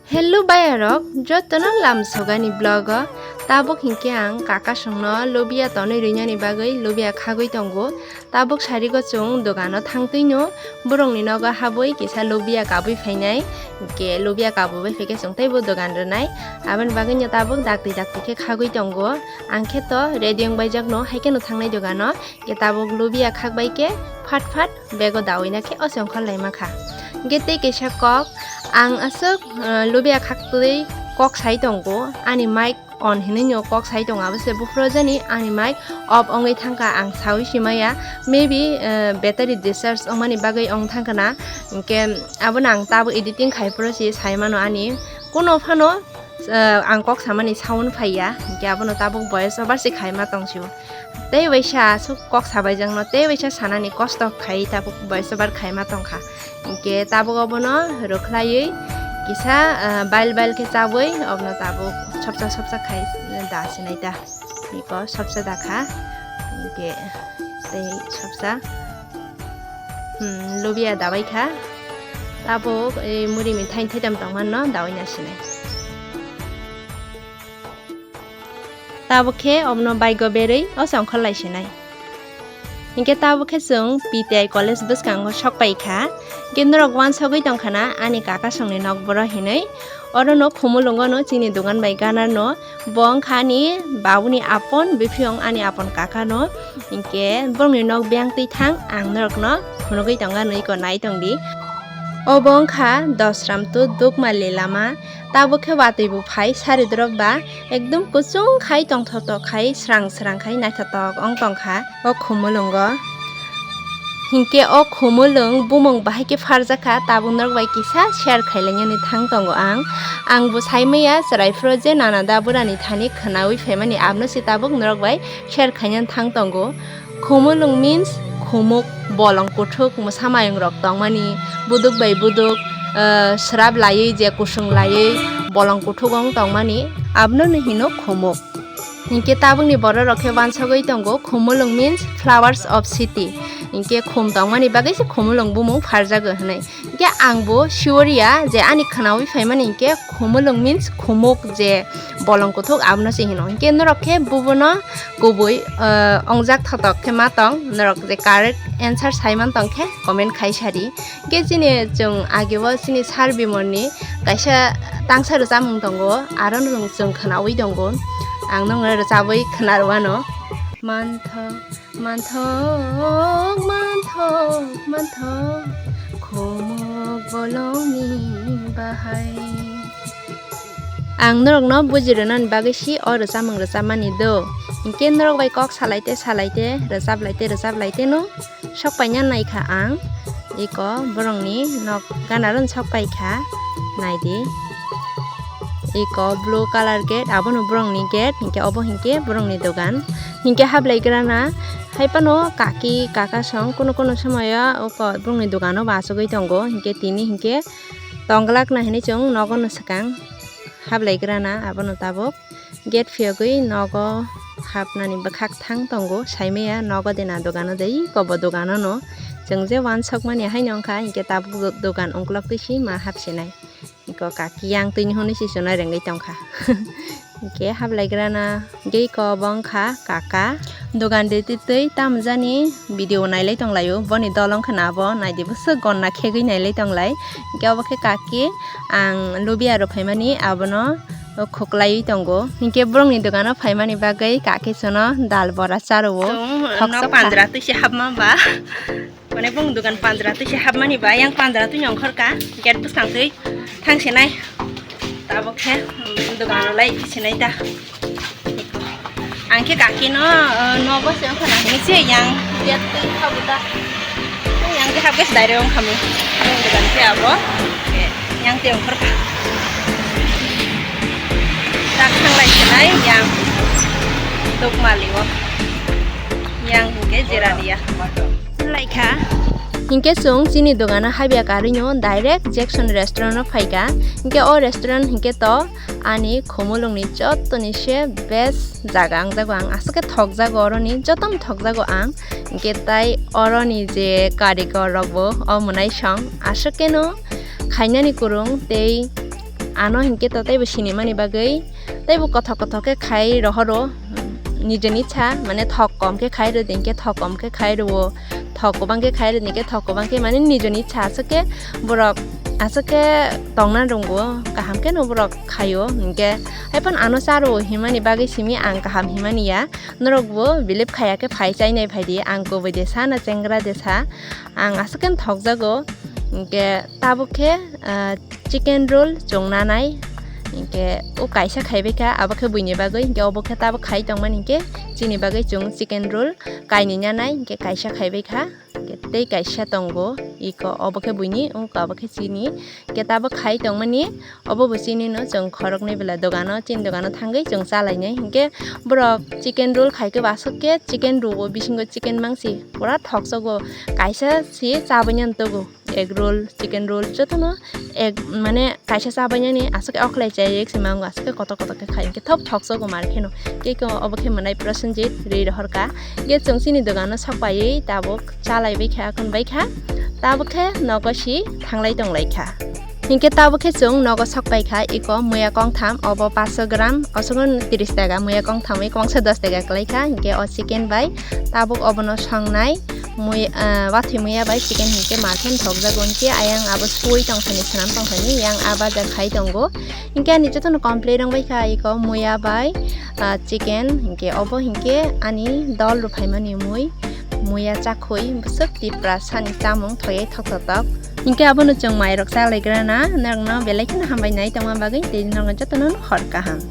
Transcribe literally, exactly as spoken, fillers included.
Hello bayarok, jotono lamsogani vlog o. Tabuk hinkhe ang kakasongno lobia tonwi rwinani bagwi lobia khagwi tongo. Tabuk sarigo chwng dogano thangtwino borokni nogo habwi kisa lobia kabwi phainai. Hinkhe lobia kabwi phaikhe chwng teibo dogan rwnai. Aboni bagwino tabuk dakti dakti khe khagwi tongo. Ang khe to ready wng baijakno, haikheno thangnai dogano. Hinkhe tabuk lobia khakbai khe phat phat bego dawina khe o chwng khorlai mankha. Hinkhe tei kaisa kok, ang aswk, eh, lobia khaktwi kok sai tongo, ani mic on hinwi no kok sai tongo, abo se buphuru jani ani mic off wngwi thangkha, ang saui simaya, maybe, eh, battery discharge wngmani bagwi wng thangkha na, hinkhe abono ang tabuk editing khai phuru se sai mano ani kuno phano, eh, ang kok samani sound phaiya, hinkhe abono tabuk voice over se khai ma tong sio. Tei waisa aswk kok sabaijakno, tei waisa sanani kosto khai tabuk voice over khai ma tongkha. Hinkhe tabuk obono rwkhlaiwi kisa, ah, bail bail khe chabwi obono tabuk sopsa sopsa khai da sinai ta. Iko sopsa da kha. Hinkhe tei sopsa, hmm, lobia dabai kha. Tabuk, eh, muri mithai thaitam tongmanno dabai na sinai. Tabuk khe obono bike o berwi o chongkhor lai sinai. Hinkhe tabuk khe chwng P T I college bwskango sok pai kha. Hinkhe norok uansugwi tong kha na ani kakasongni nok boro hinwi. Orono Khumulwngo no chini dogan bai ganar no. Bo wngkha ani babuni apon, biphiyong ani apon kaka no. Hinkhe borokni nok biyang twi thang ang norokno phunugwi tongo, nwi ko nai tong di. Obo wngkha Dosramtu Dukmali lama. Tabuk khe watwi bo phai sari dorop ba ekdom kuchung khai tongthok tok khai srang srang khai naithotok ong tong kha o Khumulwngo. Hinkhe o Khumulwng bumung bahai khe pharjak kha, tabuk norok bai kisa share khailainani thang tongo ang. Ang bo sai maya chwrai phuru je nana da burani thani khwnaui phaimani, abono se tabuk norok bai share khainani thang tongo. Khumulwng means khumuk, bolong kuthuk, mwsa mayung rok tongmani, buduk bai buduk, ah, srap laiwi je kusung laiwi bolong kuthuk ong tongmani, abono no hino khumuk. Hinkhe tabukni borok rok khe uansugwi tongo, Khumulwng means flowers of city. Hinkhe khum tongmani bagwi se Khumulwng bumung pharjago hinwi. Hinkhe ang bo sure ya je ani khwnaui phaimani hinkhe Khumulwng means khumuk je bolong kuthuk abono se hino. Hinkhe norok khe bubono kubui, ah, ongjak thotok khe ma tong, norok je correct answer sai man tong khe comment khai sadi. Hinkhe chini chwng ageo chini sir Bimalni kaisa tangsa rwchapmung tongo, aro no chwng khwnaui tongo. Ang nokno rwchabwi khwna rwano. Manthok, manthok, manthok, manthok, khumuk bolongni bahai. Ang norokno buji rwnani bagwi si o rwchapmung rwchapmani do. Hinkhe norok bai kok salai te salai te, rwchap lai te rwchap lai te no sok paina nai kha ang. Iko borokni nok gana rwng sok pai kha, nai di. Iko blue colour gate, abono borokni gate, hinkhe obo hinkhe borokni dogan. Hinkhe hablai grana, hai phano kaki, kaka song, kuno kuno somoyo oko borokni dogano bo achugwi tongo, hinkhe tini hinkhe tonglak na hinwi chwng nogono swkang hablai grana, abono tabuk. Gate phiyogwi nogo hapnani bwkhak thang tongo, saimaya nogo de na dogano de, iko bo dogano no. Chwng je uansukmani haino wngkha, hinkhe tabuk do-, dogan ungkulok twi si ma hapsinai. Iko kaki yang twini hwnwi si chwna rengwi tongkha. Hinkhe hablai grana, hinkhe iko bo wngkha kaka. Dogan de twi twi tamo jani video nailai tonglaio, boni dol wngkha na abo, naidi bwswk gonna khegwi nailai tonglai. Hinkhe obo khe kaki, ang lobia rw phaimani abono khuklaiwi tongo. Hinkhe borokni dogano phaimani bagwi kaki chwngno dal bora charwo. Chwng thoksa nok pandra twi se hapma ba. Mane bong dogan pandra twi se hapmani ba, yang pandra twi ongkhor ka, gate bwskang twi thang sinai. Tabuk khe, um, dogan rw lai sinai ta. Ang khe kaki no, uh, nogo se wngkha na hinwi se yang gate twi kha bo ta. Yang khe hap khe se direct wngkha mo. Bong dogan khe abo. Yang tei ongkhor kha. Tak thang lai sinai yang. Dukmali o. Yang hinkhe Jeradia. Lai kha. Hinkhe chwng chini dogano habya karwi no direct Jackson restaurant o phaikha. Hinkhe o restaurant hinkhe to ani Khumulwngni jottoni se best jaga wngjago ang, aswk khe thokjago oroni, jotono thokjago ang. Hinkhe tai oroni je karigor rokbo o mwnaisong aswk khe no khainani kwrwng tei ano hinkhe to teibo sinimani bagwi teibo kothok kothok khe khai rohoro, nijoni ichha, mane thok kom khe khai rwdi hinkhe thok kom khe khai rwo, thok kwbang khe khai rwdi hinkhe thok kwbang khe mane nijoni ichha aswk khe borok aswk khe tongna rwngo, kaham khe no borok khaio hinkhe haiphano ano cha rwo himani bagwi simi ang kaham himani ya, norok bo believe khaiya khe phai chainai phaidi, ang kubui de sa na chengra de sa, ang aswk khe thokjago hinkhe tabuk khe, ah, chicken roll chwng nanai. Hinkhe o kaisa khaibai kha, abo khe buini bagwi, hinkhe obo khe tabuk khai tongmani hinkhe chini bagwi chwng chicken roll kainwi nanai, hinkhe kaisa khaibai kha, hinkhe tei kaisa tongo, iko obo khe buini, wngkha obo khe chini, hinkhe tabuk khai tongmani, obo bo chini no chwng khoroknwi bela dogano, chini dogano thangwi chwng chalainai, hinkhe borok chicken roll khai khe bo aswk khe chicken rwo, bisingo chicken mangsi pura thoksogo, kaisa se chabainani togo. Egg roll, chicken roll jotono egg mane kaisa chabainani aswk khe okhlai chai rek se mango aswk khe kotor kotor khe khai hinkhe thok thoksogo mar kheno. Khe khe obo khe mwnai Prosenjit ri rohorkha. Khe chwng chini dogano sokpaiwi tabuk chalaibai kha, khunbai kha. Tabuk khe nogo si thanglai tonglai kha. Hinkhe tabuk khe chwng nogo sokpai kha iko muya kongtham obo paanch sho gram, osongo tris taka muya kongthamwi kwbangsa dos taka kwlai kha. Hinkhe o chicken bai tabuk obono songnai. Mui, ah, wathwi muya bai chicken hinkhe ma khe thokjago, hinkhe ayang abo sui tongthani swnam tongthani yang a baja khai tongo. Hinkhe ani jotono complete wngbai kha iko muya bai, ah, chicken hinkhe obo hinkhe ani dol rw phaimani mui, muya chakhwi bwswk tipra sani chamung thoyai thoktotok. Hinkhe abono chwng mairok chalaigrana norokno belai kheno hambai nai tongma bagwi tei norokno jotono hor kaham.